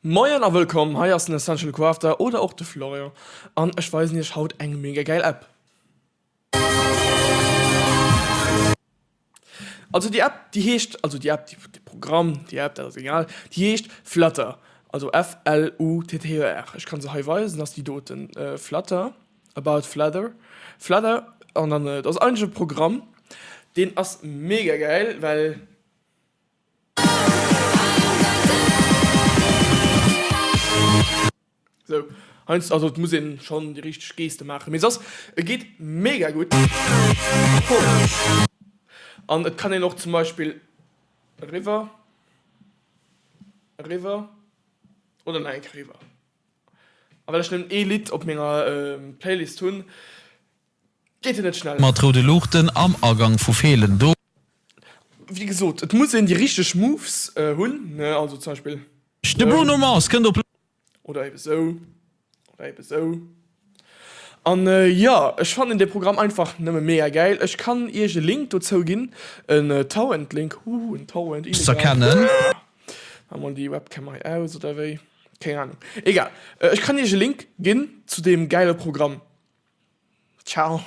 Moien a wëllkomm, hei ass den Essential Crafter oder och de Florian an ech weisen iech haut eng mega gäil App. Also déi App déi heescht, also déi App, de Programm, déi App, dat ass egal, déi heescht Flutter, also F-L-U-T-T-E-R. Ech kann se hei weisen, ass déi doten, Flutter, About Flutter, Flutter an dann dat ass eigentlech e Programm, deen ass mega gäil, well. Sou, heiansdo, also et muss een schon déi richteg Geste maachen, mee soss, e geet mega gutt. An et kann een och zum Beispill eriwwer, eriwwer oder nach eng Kéier eriwwer. A well ech nëmmen ee Lidd op menger Playlist hunn, Geet jo net schnell. Mat roude Luuchten am Agang vu Feelen. Do. Wéi gesot, et muss een déi richteg Moves hunn, ne, also zum Beispill De Bruno Mars kënnt op. Oder ebe sou, oder ebe sou. An jo, ech fannen dee Programm einfach nëmme mega gäil. Ech kann iech e Link dozou ginn, en Torrent-Link, huhu, en Torrent, illegal. Z'erkennen. Maache mol déi Webcam hei aus, oder wéi? Keng Ahnung. Egal, ech kann iech e Link ginn zu deem gäile Programm. Ciao.